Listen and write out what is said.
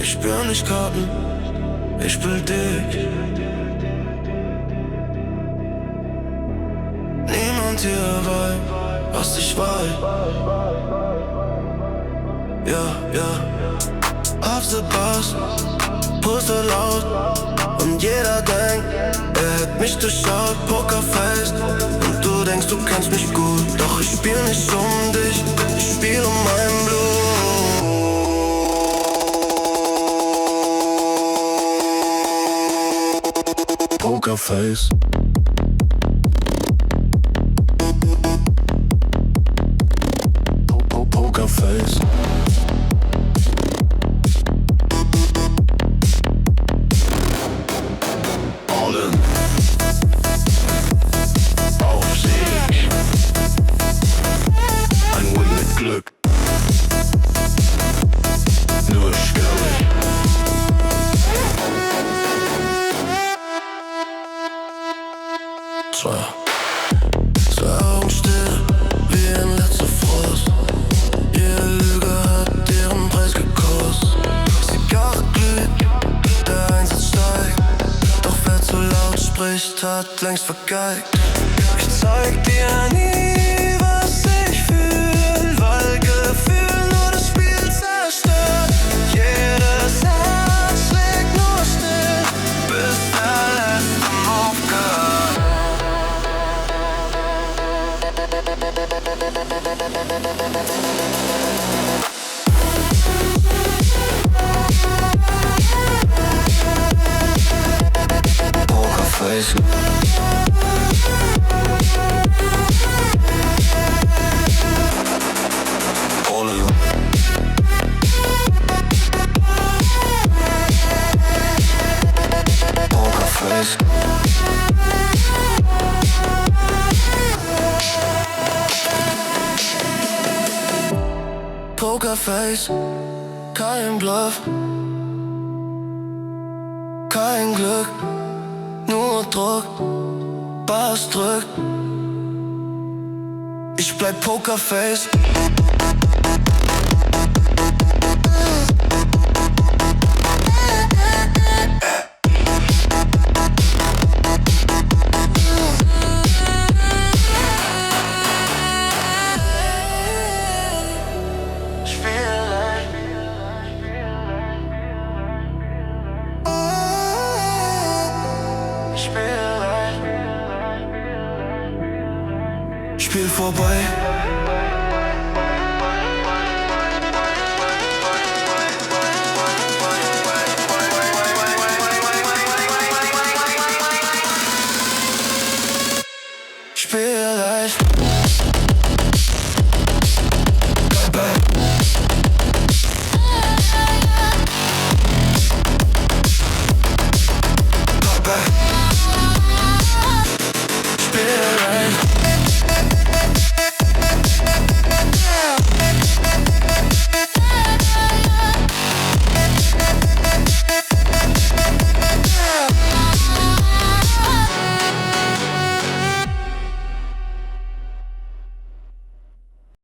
Ich spür nicht Karten, ich spiel dich. Niemand hier weiß, was ich weiß. Ja, auf the Bus, puste laut und jeder denkt, er hätt mich durchschaut, Pokerface. Und du denkst, du kennst mich gut, doch ich spiel nicht um dich, ich spiel um mein Blut. Pokerface. Pokerface. All in. Auf Sieg. Ein Win mit Glück. Nur scary. Zwei Augen still, wie ein letzter Frost. Jede Lüge hat ihren Preis gekostet. Zigarre glüht, der Einsatz steigt. Doch wer zu laut spricht, hat längst vergeigt. Ich zeig dir nie, was ich fühl, weil Gefühl nur das Spiel zerstört. Jedes Herz schlägt nur still, bis der letzte aufgehört. Pokerface. All in. Pokerface. Pokerface, kein Bluff, kein Glück, nur Druck, was drückt. Ich bleib Pokerface. Spiel vorbei.